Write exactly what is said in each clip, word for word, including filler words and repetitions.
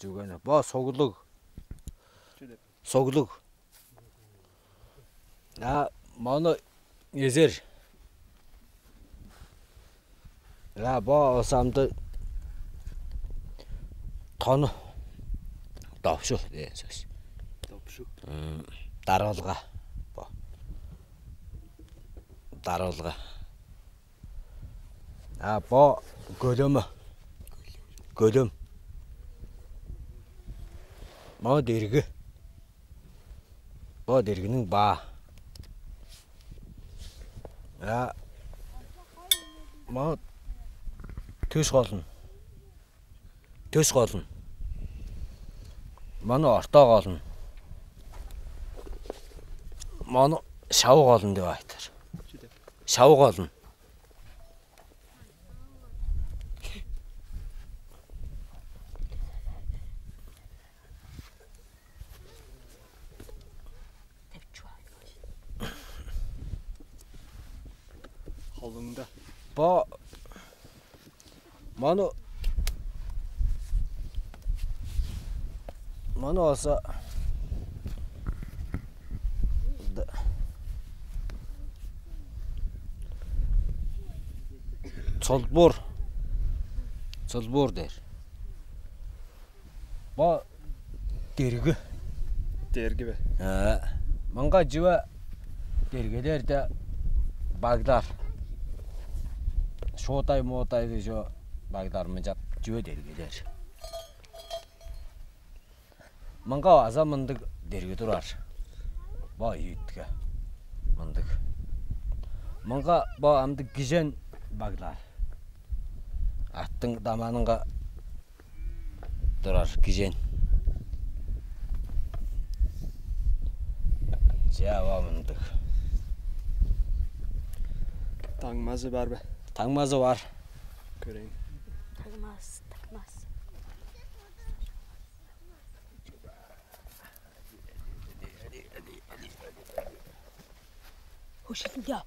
Чүгени. Бо соглуг. Чү деп? Соглуг. А, мону эзер. А, бо осамды тону. Допшу деген сөс. Допшу. М, дарылга. Бо. Дарылга. А, бо көлөмү. Көлөм. Бо дирги. Бо диргиниң баа. А, бо түш колун. Түш колун. Маны орта колун. Маны шавы колун деп айтыр. Шавы колун. Холунда. Бо маны, маны болза д-, цолбуур. Цолбуур дээр. Бо дирги. Дирги бе? Э, мынга чүве диргилерде баглар. Шуутай-муутай дижо баглар мынчап чүве диргилер. Мынга база мындыг дирги турар. Бо ийитке. Мындыг. Мынга бо амдыг кижен баглар. Аттың даманынга турар кижен. Чаа, ава мындыг. Таңмазы бар бе? Таңмазы бар. Көрейин. Таңмас, таңмас. Хөшүлүнде.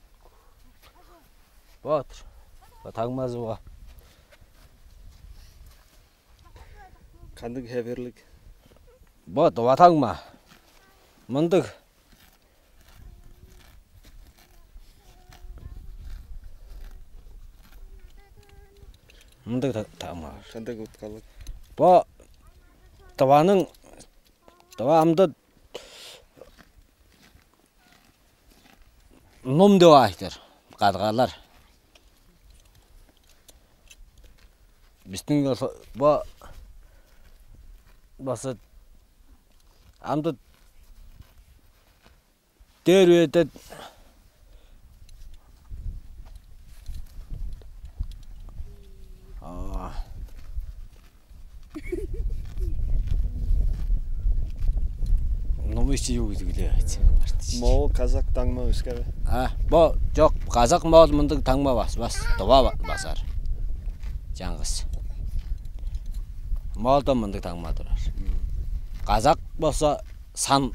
Вот. Таңмазы бар. Кандыг хевирлиг? Бо дова таңма. Мындыг. Мындыг та-, таңма. Кандыг уткалыг? Бо дываның, дыва амды Ном деп айтыр, кадыгалар. Бистиң бо, база амды дээр үеде Номуй чи юу гэдэг лээ. Моол, казак таңма өскеве. А, бо жок, казак, моол мындыг таңма бас, бас, дыва базар. Чаңгыс. Моолдон мындыг таңма турар. Казак болса сан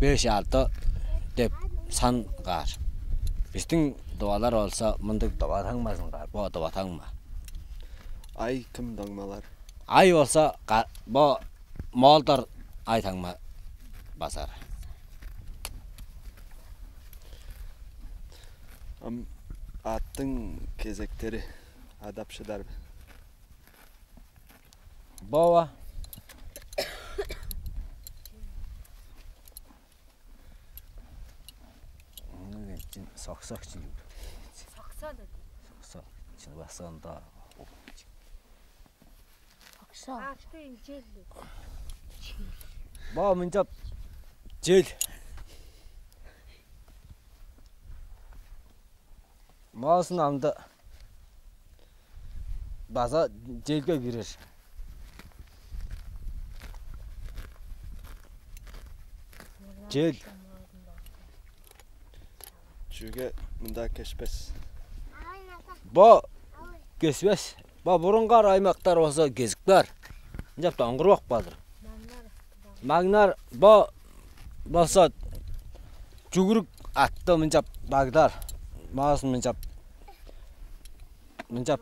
беш, алты деп сан каар. Бистиң дывалар болза мындыг дыва таңмазын каар. Бо дыва таңма. Ай кым таңмалар? Ай болза бо моолдар ай таңма базар. Ам аттың кезектери адап шыдар бе? Бова. Соксок чи. Сокса да. Соксок. Чын басында. Сокса. Артын жел. Ба мынчап жел. Маасын амды база желге кирер. Жел. Чүге мында кешпес? Бо кешпес. Бо бурунгаар аймактар болза кезип каар. Ынчап доңгуруп ап калыр. Маңнар бо болза чүгүрүк атты мынчап багдар. Маасын мынчап мынчап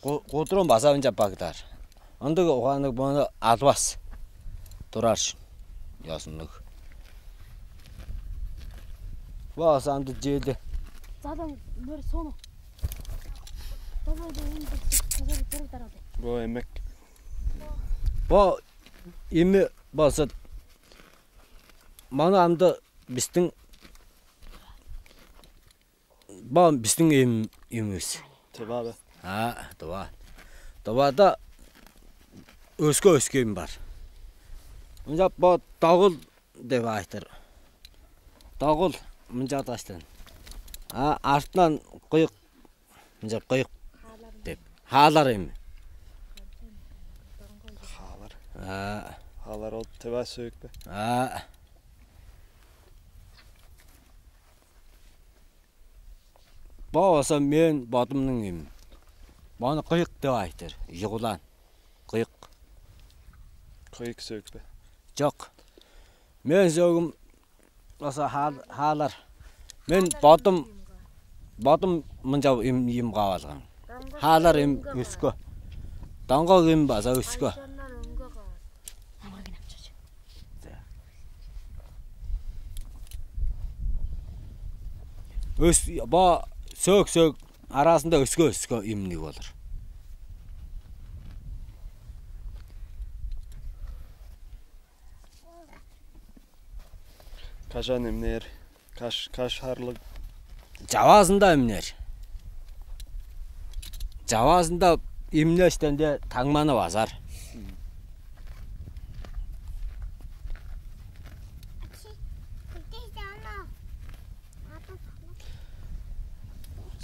кудурун база мынчап багдар. Ындыг угаанныг бону адывас турар ёзуннуг. Бо аса ынды чеди. Задан мөр сону. Бо эмек. Бо эми база маны амды бистиң бо бистиң эм эмивис. Тыва бе? А, тыва. Тывада өске өске эм бар. Ынчап бо догул деп айтыр. Догул мынча даштан. А артынан кыйык мынча кыйык деп. Хаалар эми. Хаалар. А, Хаалар ол тыва сөөк бе? А, бо болза мен бодумнуң эм. Мону кыйык деп айтыр. Югулаан. Кыйык. Кыйык сөөк бе? Жок. Мен сөөгүм база хаалар. Мен бодум бодум мынча эм эм каап алган. Хаалар эм өске. Доңгок эм база өске. Өс бо сөөк-сөөк аразында өске-өске эмниг болур. Кажан эмнээр, каш каш харлыг. Чаваазында эмнээр. Чаваазында эмнээштенде таңманы базар.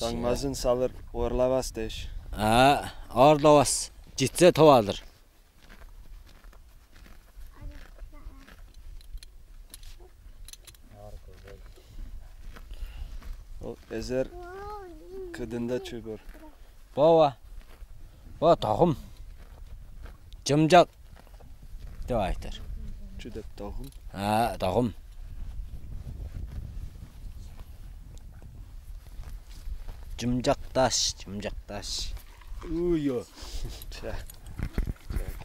Таңмазын салыр орлавас дээш. А, орлавас. Житсе тып алыр. Ол эзер кыдында чүве бар. Бова. Бо догум. Жымжак деп айтыр. Чү деп догум? А, догум. Жымжакташ, жымжакташ. Уйо. Ча.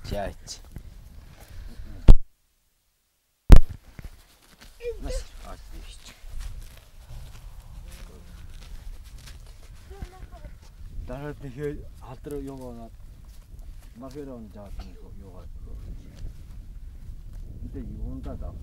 Чач. Дагы бихе халтыр ёгоонат. Махер он жаатын ёга. Нде юунда да.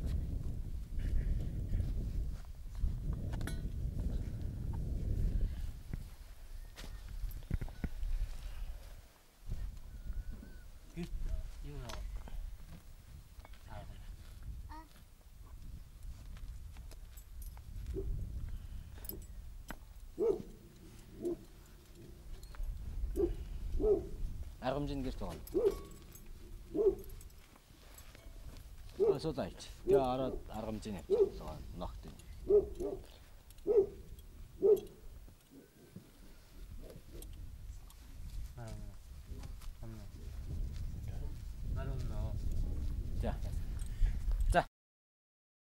Аргамжын кир туган. Содайт. Я ара аргамжын эп туган. Нохтын.